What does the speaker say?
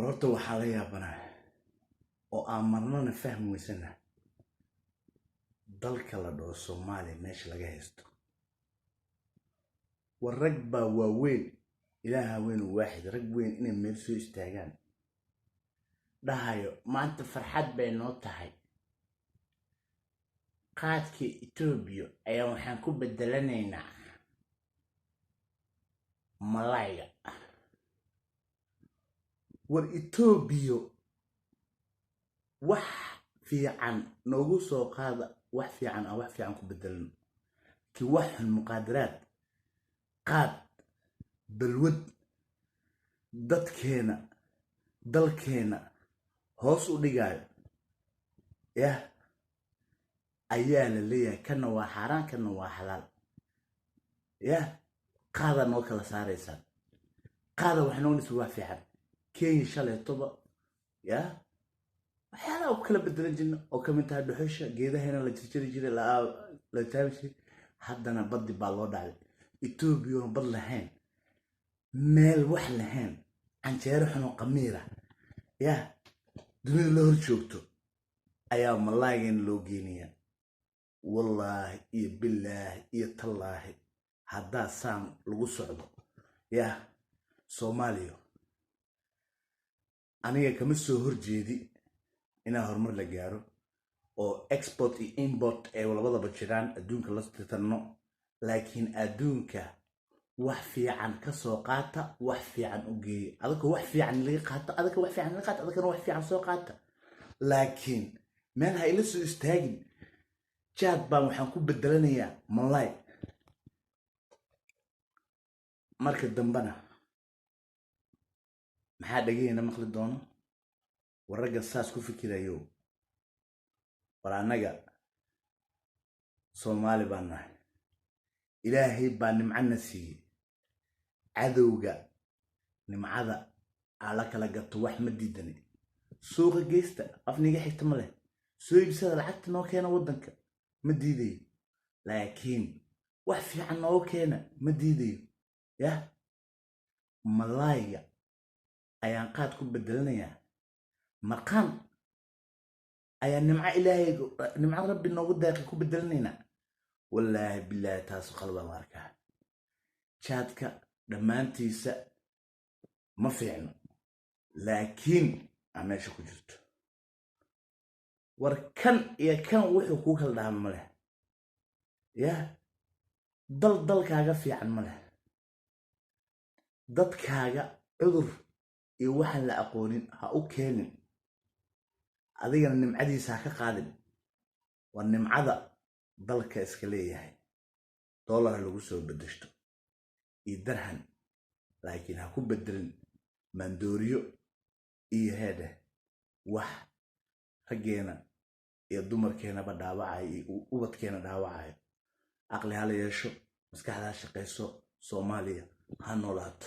War horta waxaa la yaabanaa oo aan marnana fahmi weysana dalka la dhaho Soomaaliya meesha laga haysto. War rag baa waaweyn, Ilaaha weyn oo waaxid, rag weyn inay meel soo istaagaan dhahayo maanta farxad bay noo tahay, qaadkii Etoobiya ayaa waxaan ku bedelanaynaa malayga. War Etoobiya wax fiican noogu soo qaada, wax fiican aan wax fiican ku bedelano, kii wax xun, muqaadaraad, qaad, balwad, dadkeena dalkeena hoos u dhigaayo yah ayaa la leeyahay. Kana waa xaaraan, kana waa xalaal. Yah, qaadaa noo kala saaraysaan, qaada waxay noqonaysa wax fiican. Kenya shalaytoba yah waxyaalaha ku kala bedelan jirna oo kamid tahay dhuxusha geedahayna la jarjari jiray, la taabi jiray. Haddana baddi baa loo dhacday. Etoobiyana bad lahayn, meel wax lahayn, canjeero xunoo qamiira yah dunida la hor joogto ayaa malaaygana loo geenayaa. Wallaahi iyo bilaahi iyo tallaahi, haddaa saan lagu socdo yah, Soomaaliya aniga kama soo horjeedi inaa horumar la gaaro oo export iyo import ay labadaba jiraan, adduunka la titanno, laakiin adduunka wax fiican ka soo qaata, wax fiican u geeya. Adaka wax fiican laga qaato, adaka wax fiican laga qaato, adakana wax fiican soo qaata. Laakiin meel ha ila soo istaagin jaad baan waxaan ku bedelanayaa malay. Marka dambena maxaa dhegaheyna maqli doono? War ragga saas ku fikirayo, war annaga Soomaali baan nahay, Ilaahay baa nimcana siiyey. Cadowga nimcada ala kala gato wax ma diidani. Suuqa geysta, afniga xigta ma leh, soo iibsada, lacagta noo keena waddanka, ma diidayo, laakiin wax fiican nooga keena, ma diidayo. Yah, malaayga ayaan qaad ku bedelanayaa, marqaan ayaa nimco Ilaahay, nimco Rabbi noogu deeqay ku bedelanaynaa. Wallaahi bilaahi, taasu qalbaan arkaa. Jaadka dhammaantiisa ma fiicno, laakiin aa meesha ku jirto. War kan iyo kan wuxuu kuu kala dhaama ma leh. Yah, dal dalkaaga fiican ma leh. Dadkaaga cudur iyo waxaan la aqoonin ha u keenin, adigana nimcadiisa ha ka qaadin. Waa nimcada dalka iska leeyahay, dollar ha lagu soo bedeshto iyo darhan, laakiin ha ku bedelin maandooriyo iyo heedheh wax raggeena iyo dumarkeenaba dhaawacayo iyo ubadkeena dhaawacayo. Aqli hala yeesho, maskaxda ha shaqayso, Soomaaliya ha noolaato.